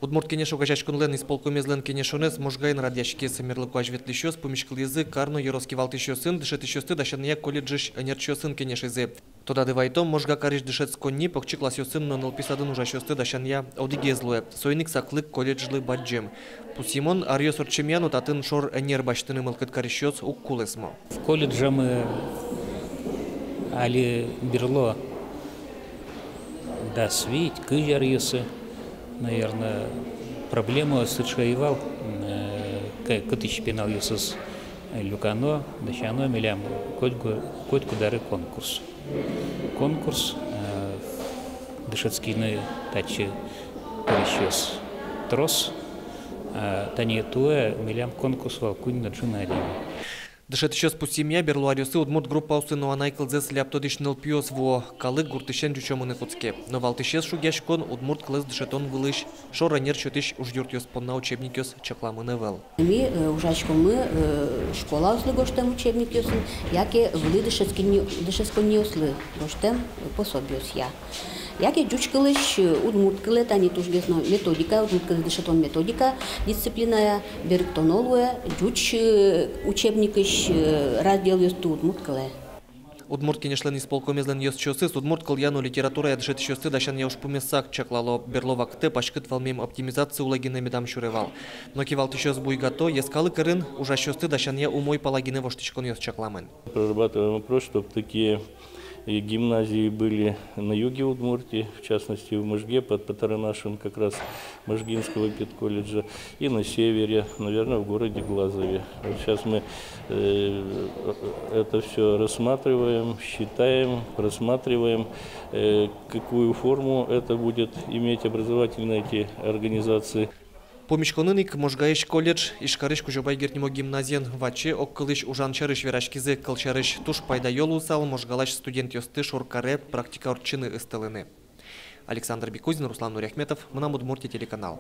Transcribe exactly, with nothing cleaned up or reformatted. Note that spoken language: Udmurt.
Удмурт Кенеш огазеяськонлэн исполкомезлэн кенешонэз Можгаын радъяськиз. Мерлыко азьветлӥсьёс пумиськылӥзы кар но ёрос кивалтӥсьёсын, дышетӥсьёсты дасянъя колледжысь ӧнерчиосын кенешизы. Тодады вайытом, Можга карысь дышетсконни покчи классъёсын но нылпи садын ужасьёсты дасянъя одӥгез луэ. Соин ик саклык колледжлы бадӟым. Пусйымон, аръёс ортчемъя но татын шор ӧнер басьтыны мылкыд карисьёс уг кулэсмо. В колледжамы али берло дас вить, кызь аръёсы, наверно, проблема сыӵе ӧй вал, э, к-, кытысь пиналъёсыз люкано, дасяно, милям котьку-, котькуд аре конкурс. Конкурс, э, дышетскыны татчы пырисьёс трос, а тани туэ милям конкурс вал куинь но ӝыны адями. Дышетӥсьёс пусйемъя, берло аръёсы удмурт группаосы но анай кылзэс ляб тодӥсь нылпиос вуо, калык гуртысен ӟучомыны кутске. Но валтӥсез шугъяськон — удмурт кылэз дышетон вылысь шор ӧнер сётӥсь ужъюртъёс понна учебникъёс чакламын ӧвӧл. Ми, э, ужаськомы, э, школаослы гожтэм учебникъёсын, яке вылӥ дышетсконни-, дышетсконниослы гожтэм, э, пособиосъя. Яке ӟуч кылысь, э, удмурт кылэ, тани тужгес но методика, удмурт кылэз дышетон методика дисциплиная берыктоно луэ ӟуч, э, учебникысь, э, разделъёсты удмурт кылэ. Удмурт Кенешлэн исполкомезлэн ёзчиосыз удмурт кылъя но литературая дышетӥсьёсты дасянъя ужпумез сак чаклало. Берло вакытэ паськыт вӧлмем оптимизация улэ гинэ медам сюре вал. Но кивалтӥсьёс буйгато, йӧскалык ӧрын ужасьёсты дасянъя умой пала гинэ воштӥськонъёс чакламын. Прорабатываем вопрос, чтоб такие, э, гимназии были на юге Удмуртии, в частности, в Можге, под патронажем как раз Можгинского педколледжа, и на севере, наверное, в городе Глазове. Вот сейчас мы, э, это всё рассматриваем, считаем, просматриваем, э, какую форму это будет иметь образовательно эти организации. Пумиськонын ик Можгаысь колледж Ижкарысь Кузебай Герд нимо гимназиен ваче огкылысь ужан сярысь вераськизы. Кылсярысь, туж пайдаё луысал Можгалась студентъёсты шоркаре практика ортчыны ыстылыны. Александр Бекузин, Руслан Нуриахметов, «Мынам Удмуртие» телеканал.